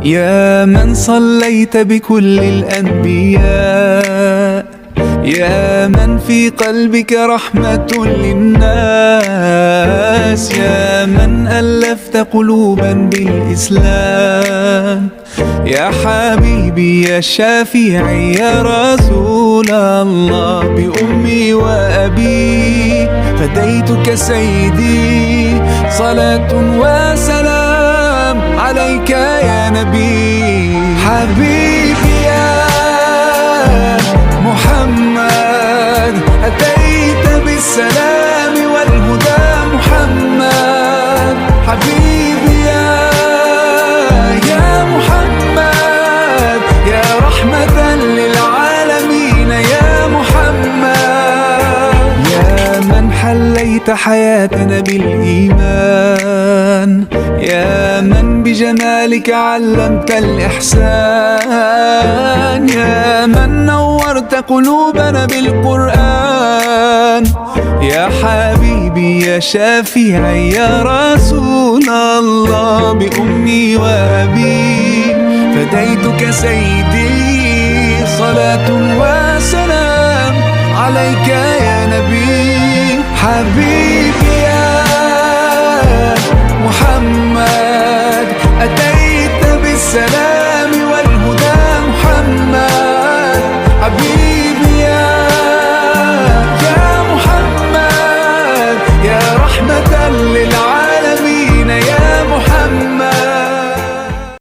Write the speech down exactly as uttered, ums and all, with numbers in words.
يا من صليت بكل الأنبياء، يا من في قلبك رحمة للناس، يا من ألفت قلوبا بالإسلام، يا حبيبي يا شفيعي يا رسول الله، بأمي وأبي فديتك سيدي، صلاة وسلام عليك يا نبي. حبيبي يا محمد، أتيت بالسلام والهدى محمد. حبيبي يا، يا محمد، يا رحمة للعالمين يا محمد. يا من حليت حياتنا بالإيمان، يا من بجمالك علمت الإحسان، يا من نورت قلوبنا بالقرآن، يا حبيبي يا شفيعي يا رسول الله، بأمي وأبي فديتك سيدي، صلاة وسلام عليك يا نبي. حبيبي يا محمد، أتيت بالسلام